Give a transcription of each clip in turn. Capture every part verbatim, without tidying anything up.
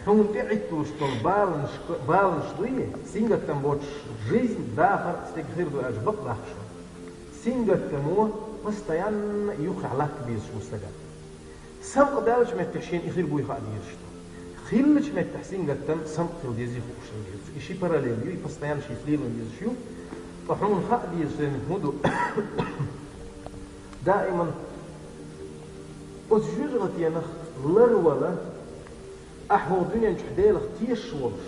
Хьуна тӀе Ӏитталуш долу баланаш, баланаш дуй, сингаттам боцуш жизнь, дахар, стеган хир ду аьлча бакъ дахча. Сингаттамо постоянно юххехь латта безаш ву стагана. Самукъадаьллачу меттехь шена и хир буй хаа дезаш ду. Хиллачу меттехь сингаттам самукъа хила дезий хууш хила дезаш. И ши параллель ю, и постоянно шийтта лело дезаш ю. Ткъа хьуна хаа дезаш дерг хӀун ду? Даиман оцу жоьжахатенах ларвала, ахьа хӀокху дуьнен чохь Делах тешаш волуш,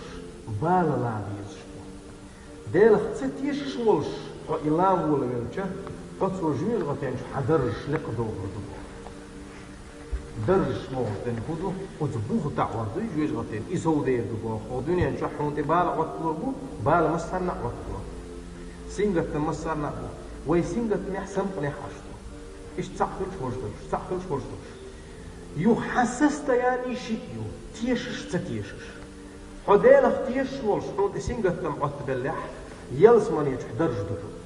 бала лан безаш бу. Делах ца тешаш волуш, хьо и лан волавелча, хьо цо жоьжахатен чохь хьан даржаш лекха дохур ду боху. Даржаш бохуш дерг хӀун ду? Оцу буха таӀор дуй жоьжахатен, и сов дер ду боху. Хьо дуьнен чохь хьуна тӀе бала Ӏотталур бу, бала массарна а Ӏоттало. Сингаттам массарна а бу. Вай сингаттамехь, самукъанехь Ӏаш ду. Иштта цхьаъ хуьлуш, хӀорш хуьлуш, цхьаъ хуьлуш, хӀорш хуьлуш. Юха хьан состояние шиъ ю, тешаш, ца тешаш. Хьо Делах тешаш волуш, хьуна тӀе сингаттам Ӏоттабеллехь, ялсамане чохь даржаш ду хьуна.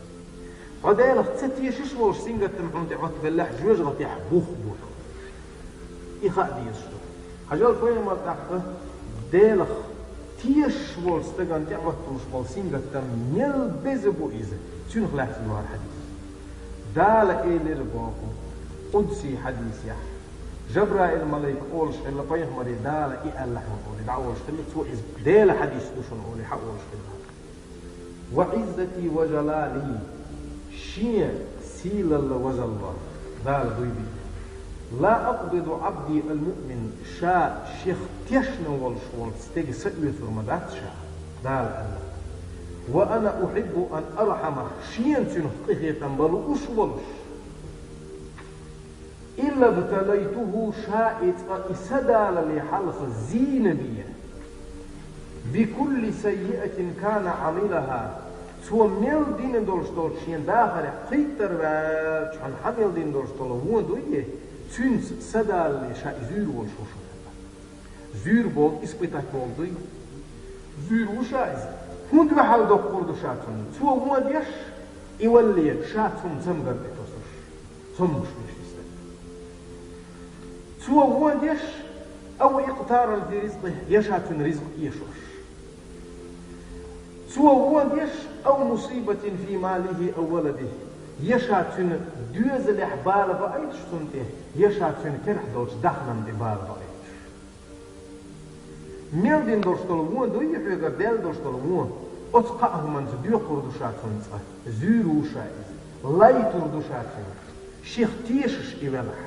Хьо Делах ца тешаш волуш, сингаттам хьуна тӀе Ӏоттабеллехь, жоьжахатехь бух бу хьуна. И хаа дезаш ду. Хьажал, пайхамар тӀаккха, Делах тешаш волчу стагана тӀе Ӏотталуш болу сингаттам мел беза бу иза, цуьнах лаьцна ю хӀара хьадис. Дала элира боху къудсий хьадисехь: Жабраил-малик олуш хилла пайхамаре, Дала и аьлла хьуна олий, дӀа олуш хилла, цо иза Делан хьадис ду шуна олий, хьан олуш хилла. Ва Ӏиззати ва жалали, шен сийлалла, важалла, Дала дуй бийна. Ла акъбиду Ӏабди ал-муъмин, ша шех тешна волуш волчу стеган са оьцур ма дац ша, Дала аьлла. Ва ана ухьиббу ан архьама, шена цуьнах къинхетам бан лууш волуш. Илла бталайтуху, ша и цкъа и са далале хьалха зийна бен. Бикулли саййиатин кана Ӏамилаха, цо мел дина долуш долчу шен дахарехь кхийттара ваьлча, хьан хьан мел дина долуш долу вон дуй, цуьнца са далале ша и зуьйр волуш ву шуна. Зуьйр болу испытать болу дуй. Зуьйр ву ша иза. ХӀунда ваьхьал доккхур ду ша цунна? Цо вон деш, и валле, ша цунна цамгар тӀе тосуш, цомгуш веш и стаг. Цо вон деш, ау икътаран фи ризкъи, я ша цуьнан ризкъ эшош. Цо вон деш, ау мусибатин фи малихи ау валадихи, я ша цуьнан доьзалехь бала баийтуш цунна тӀе, я ша цуьнан керахь долчу дахнан тӀе бала баийтуш. Мел дина долуш долу вон дуй хьоьгара, даьлла долуш долу вон? Оцу кхаа хӀуманца доькхур ду ша цунна цкъа, зуьйр ву ша иза, лайтур ду ша цуьнга, шех тешаш и велахь.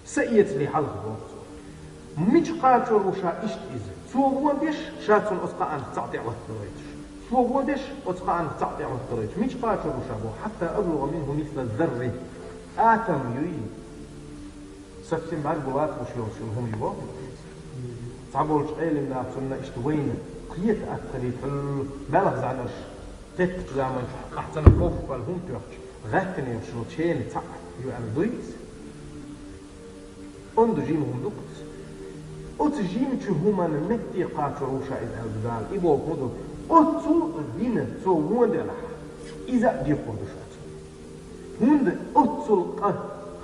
Са эцале хьалха боху цо. Мича кхачор ву ша иштта иза? Цо вон деш, ша цунна оцу кхаанах цхьаъ тӀе Ӏотталойтуш. Цо вон деш, оцу кхаанах цхьаъ тӀе Ӏотталойтуш. Мича кхачор ву ша боху? Хьатта аблугӀа минху мисла зарри. Атам юй. Совсем бӀаьрг бу вац уьш йолчун хӀума ю боху. Цхьаболчу Ӏелим нахана иштта вайна кхета атталийтахьула, маьлхан зӀаьнарш теттачу заманчохь къахьцана ховш бала хӀума тоьхча, гӀаьттина йолчу шен чена цхьаъ ю аьлла дуй иза. Онда жима хӀума ду-кх иза. Оцу жимачу хӀуманна метте кхачор ву ша иза аьлла ду Дала. И боху хӀун ду? Оццул а дина цо вон делахь, иза а декхур ду ша цунна. ХӀунда оццул къа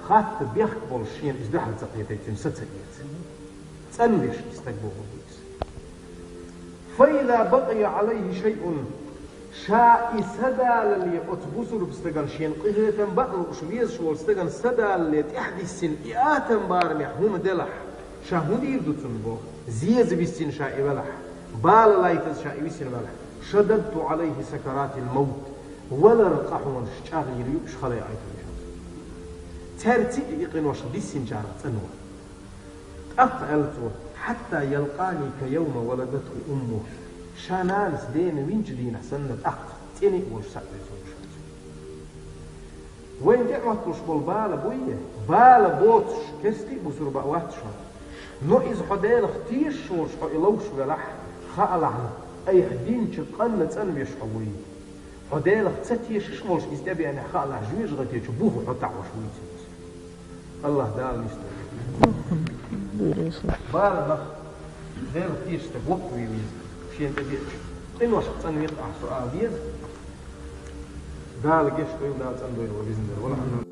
хатта бехк болуш шена иза дуьхьал ца кхетайта, цуьнан са ца эца. ЦӀанвеш и стаг бохург ду иза. Фа иза бакъия Ӏалайхи шайъун, ша и са далале оцу бусурба стагана шена къинхетам бан лууш везаш волу стагана са далале тӀаьхьадиссина и атам барамехь хӀума делахь, ша хӀун дийр ду цунна боху? Зеза виссина ша и велахь, бала лайтаза ша и висина велахь, шададту Ӏалайхи сакаратил мавт. Валар къахьонаш чӀагӀйийр ю уьш халай Ӏайталуш. Цаьрца а и къинош диссинчарах цӀанван. ТӀаккха аьлла цо: хьатта ялкъани ка явма валадатху умму. Ша нанас дена винчу дийнахь санна тӀаккха цӀена а волуш схьа а веза ву ша цуьнан. Вайна тӀе Ӏотталуш болу бала буй, бала боцуш керста а бусурба а вац хьо. Но иза хьо Делах тешаш волуш хьо и ловш велахь, хаалахьна, айхьа динчу къанна цӀанвеш хьо вуй. Хьо Делах ца тешаш волуш иза тӀебеанехь, хаалахь, жоьжахатечу буха хьо таӀош вуй цуьнца. АллахӀ Дала нисдойла. Бала нах Делах тешаш стаг воккхаве веза, шена тӀедеача къиношка цӀанве-кх ахь со ала деза. Дала гечдойла, Дала цӀандойла вай везан Дела.